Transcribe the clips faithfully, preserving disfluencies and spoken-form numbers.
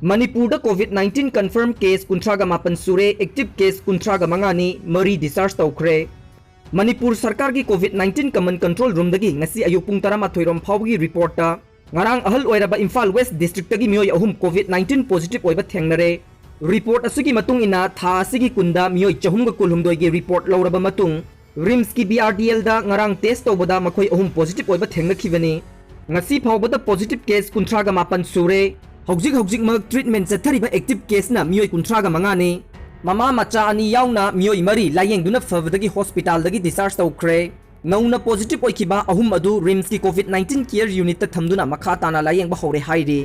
ꯃꯅꯤꯄꯨꯔꯗ COVID nineteen confirm case ꯀꯨꯟꯊ꯭ꯔꯥꯒ ꯃꯥꯄꯟ ꯁꯨꯔꯦ, active case ꯀꯨꯟꯊ꯭ꯔꯥꯒ ꯃꯉꯥꯅꯤ, ꯃꯔꯤ discharge ꯇꯧꯈ꯭ꯔꯦ꯫ ꯃꯅꯤꯄꯨꯔ ꯁꯔꯀꯥꯔꯒꯤ COVID nineteen common control roomꯗꯒꯤ ꯉꯁꯤ ꯑꯌꯨꯛ ꯄꯨꯡ ꯇꯔꯥꯃꯥꯊꯣꯏ ꯔꯣꯝ ꯐꯥꯎꯕꯒꯤ reportꯇ ꯉꯔꯥꯡ ꯑꯍꯜ ꯑꯣꯏꯔꯕ ꯏꯝꯐꯥꯜ West districtꯇꯒꯤ ꯃꯤꯑꯣꯏ ꯑꯍꯨꯝ COVID nineteen positive ꯑꯣꯏꯕ ꯊꯦꯡꯅꯔꯦ꯫ Report ꯑꯁꯤꯒꯤ ꯃꯇꯨꯡ ꯏꯟꯅ ꯊꯥ ꯑꯁꯤꯒꯤ ꯀꯨꯟꯗ ꯃꯤꯑꯣꯏ ꯆꯍꯨꯝꯒ ꯀꯨꯟꯍꯨꯝꯗꯣꯏꯒꯤ report ꯂꯧꯔꯕ ꯃꯇꯨꯡ, RIMSꯀꯤ BRDLꯗ ꯉꯔꯥꯡ test ꯇꯧꯕꯗ ꯃꯈꯣꯏ ꯑꯍꯨꯝ positive ꯑꯣꯏꯕ ꯊꯦꯡꯅꯈꯤꯕꯅꯤ꯫ ꯉꯁꯤ ꯐꯥꯎꯕꯗ positive case ꯀꯨꯟꯊ꯭ꯔꯥꯒ ꯃꯥꯄꯟ ꯁꯨꯔꯦ꯫ ꯍꯧꯖꯤꯛ ꯍꯧꯖꯤꯛꯃꯛ treatment ꯆꯠꯊꯔꯤꯕ active caseꯅ ꯃꯤꯑꯣꯏ ꯀꯨꯟꯊ꯭ꯔꯥꯒ ꯃꯉꯥꯅꯤ꯫ ꯃꯃꯥ ꯃꯆꯥ ꯑꯅꯤ ꯌꯥꯎꯅ ꯃꯤꯑꯣꯏ ꯃꯔꯤ ꯂꯥꯌꯦꯡꯗꯨꯅ ꯐꯕꯗꯒꯤ hospitalꯗꯒꯤ discharge ꯇꯧꯈ꯭ꯔꯦ꯫ ꯅꯧꯅ positive ꯑꯣꯏꯈꯤꯕ ꯑꯍꯨꯝ ꯑꯗꯨ RIMSꯀꯤ COVID nineteen care unitꯇ ꯊꯝꯗꯨꯅ ꯃꯈꯥ ꯇꯥꯅ ꯂꯥꯌꯦꯡꯕ ꯍꯧꯔꯦ ꯍꯥꯏꯔꯤ꯫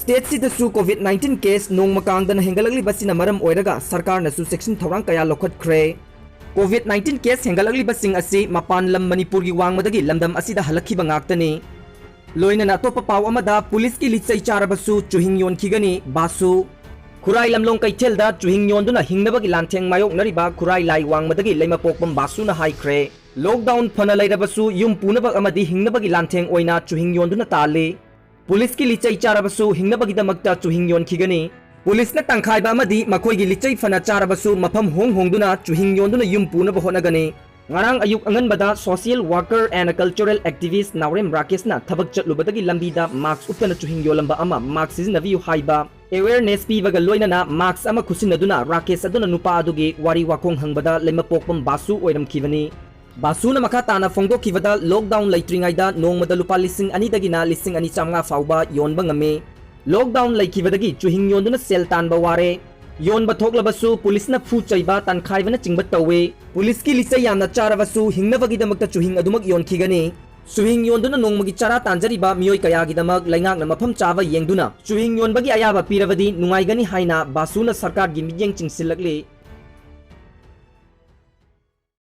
Stateꯁꯤꯗꯁꯨ COVID nineteen case ꯅꯣꯡꯃ ꯀꯥꯡꯗꯅ ꯍꯦꯟꯒꯠꯂꯛꯂꯤꯕꯁꯤꯅ ꯃꯔꯝ ꯑꯣꯏꯔꯒ ꯁꯔꯀꯥꯔꯅꯁꯨ ꯆꯦꯛꯁꯤꯟ ꯊꯧꯔꯥꯡ ꯀꯌꯥ ꯂꯧꯈꯠꯈ꯭ꯔꯦ꯫ COVID nineteen case ꯍꯦꯟꯒꯠꯂꯛꯂꯤꯕꯁꯤꯡ ꯑꯁꯤ ꯃꯄꯥꯟ ꯂꯝ ꯃꯅꯤꯄꯨꯔꯒꯤ ꯋꯥꯡꯃꯗꯒꯤ ꯂꯝꯗꯝ ꯑꯁꯤꯗ ꯍꯜꯂꯛꯈꯤꯕ ꯉꯥꯛꯇꯅꯤ꯫ ꯂꯣꯏꯅꯅ ꯑꯇꯣꯞꯄ ꯄꯥꯎ ꯑꯃꯗ, ꯄꯨꯂꯤꯁꯀꯤ ꯂꯤꯆꯩ ꯆꯥꯔꯕꯁꯨ ꯆꯨꯍꯤꯡ ꯌꯣꯟꯈꯤꯒꯅꯤ, ꯕꯥꯁꯨ꯫ ꯈꯨꯔꯥꯏ ꯂꯝꯂꯣꯡ ꯀꯩꯊꯦꯜꯗ ꯆꯨꯍꯤꯡ ꯌꯣꯟꯗꯨꯅ ꯍꯤꯡꯅꯕꯒꯤ ꯂꯥꯟꯊꯦꯡ ꯃꯥꯌꯣꯛꯅꯔꯤꯕ ꯈꯨꯔꯥꯏ ꯂꯥꯏ ꯋꯥꯡꯃꯗꯒꯤ ꯂꯩꯃꯄꯣꯛꯄꯝ ꯕꯥꯁꯨꯅ ꯍꯥꯏꯈ꯭ꯔꯦ, lockdown ꯐꯅ ꯂꯩꯔꯕꯁꯨ ꯌꯨꯝ ꯄꯨꯅꯕ ꯑꯃꯗꯤ ꯍꯤꯡꯅꯕꯒꯤ ꯂꯥꯟꯊꯦꯡ ꯑꯣꯏꯅ ꯆꯨꯍꯤꯡ ꯌꯣꯟꯗꯨꯅ ꯇꯥꯜꯂꯤ꯫ ꯄꯨꯂꯤꯁꯀꯤ ꯂꯤꯆꯩ ꯆꯥꯔꯕꯁꯨ ꯍꯤꯡꯅꯕꯒꯤꯗꯃꯛꯇ ꯆꯨꯍꯤꯡ ꯌꯣꯟꯈꯤꯒꯅꯤ꯫ ꯄꯨꯂꯤꯁꯅ ꯇꯪꯈꯥꯏꯕ ꯑꯃꯗꯤ ꯃꯈꯣꯏꯒꯤ ꯂꯤꯆꯩ ꯐꯅ ꯆꯥꯔꯕꯁꯨ ꯃꯐꯝ ꯍꯣꯡ ꯍꯣꯡꯗꯨꯅ ꯆꯨꯍꯤꯡ ꯌꯣꯟꯗꯨꯅ ꯌꯨꯝ ꯄꯨꯅꯕ ꯍꯣꯠꯅꯒꯅꯤ꯫ ꯉꯔꯥꯡ ꯑꯌꯨꯛ ꯑꯉꯟꯕꯗ social worker and cultural activist ꯅꯥꯎꯔꯦꯝ ꯔꯥꯀꯦꯁꯅ ꯊꯕꯛ ꯆꯠꯂꯨꯕꯗꯒꯤ ꯂꯝꯕꯤꯗ mask ꯎꯞꯇꯅ ꯆꯨꯍꯤꯡ ꯌꯣꯜꯂꯝꯕ ꯑꯃ mask ꯁꯤꯖꯤꯟꯅꯕꯤꯌꯨ ꯍꯥꯏꯕ awareness ꯄꯤꯕꯒ ꯂꯣꯏꯅꯅ mask ꯑꯃ ꯈꯨꯠꯁꯤꯟꯅꯗꯨꯅ ꯔꯥꯀꯦꯁ ꯑꯗꯨꯅ ꯅꯨꯄꯥ ꯑꯗꯨꯒꯤ ꯋꯥꯔꯤ ꯋꯥꯈꯣꯡ ꯍꯪꯕꯗ ꯂꯩꯃꯄꯣꯛꯄꯝ ꯕꯥꯁꯨ ꯑꯣꯏꯔꯝꯈꯤꯕꯅꯤ꯫ ꯕꯥꯁꯨꯅ ꯃꯈꯥ ꯇꯥꯅ ꯐꯣꯡꯗꯣꯛꯈꯤꯕꯗ, lockdown ꯂꯩꯇ꯭ꯔꯤꯉꯩꯗ ꯅꯣꯡꯃꯗ ꯂꯨꯄꯥ ꯂꯤꯁꯤꯡ ꯑꯅꯤꯗꯒꯤꯅ ꯂꯤꯁꯤꯡ ꯑꯅꯤ ꯆꯥꯝꯃꯉꯥ ꯐꯥꯎꯕ ꯌꯣꯟꯕ ꯉꯝꯃꯤ꯫ Lockdown ꯂꯩꯈꯤꯕꯗꯒꯤ ꯆꯨꯍꯤꯡ ꯌꯣꯟꯗꯨꯅ ꯁꯦꯜ ꯇꯥꯟꯕ ꯋꯥꯔꯦ꯫ ꯌꯣꯟꯕ ꯊꯣꯛꯂꯕꯁꯨ ꯄꯨꯂꯤꯁꯅ ꯐꯨ ꯆꯩꯕ, ꯇꯥꯟꯈꯥꯏꯕꯅꯆꯤꯡꯕ ꯇꯧꯏ꯫ ꯄꯨꯂꯤꯁꯀꯤ ꯂꯤꯆꯩ ꯌꯥꯝꯅ ꯆꯥꯔꯕꯁꯨ ꯍꯤꯡꯅꯕꯒꯤꯗꯃꯛꯇ ꯆꯨꯍꯤꯡ ꯑꯗꯨꯃꯛ ꯌꯣꯟꯈꯤꯒꯅꯤ꯫ ꯆꯨꯍꯤꯡ ꯌꯣꯟꯗꯨꯅ ꯅꯣꯡꯃꯒꯤ ꯆꯔꯥ ꯇꯥꯟꯖꯔꯤꯕ ꯃꯤꯑꯣꯏ ꯀꯌꯥꯒꯤꯗꯃꯛ ꯂꯩꯉꯥꯛꯅ ꯃꯐꯝ ꯆꯥꯕ ꯌꯦꯡꯗꯨꯅ ꯆꯨꯍꯤꯡ ꯌꯣꯟꯕꯒꯤ ꯑꯌꯥꯕ ꯄꯤꯔꯕꯗꯤ ꯅꯨꯡꯉꯥꯏꯒꯅꯤ ꯍꯥꯏꯅ ꯕꯥꯁꯨꯅ ꯁꯔꯀꯥꯔꯒꯤ ꯃꯤꯠꯌꯦꯡ ꯆꯤꯡꯁꯤꯜꯂꯛꯂꯤ꯫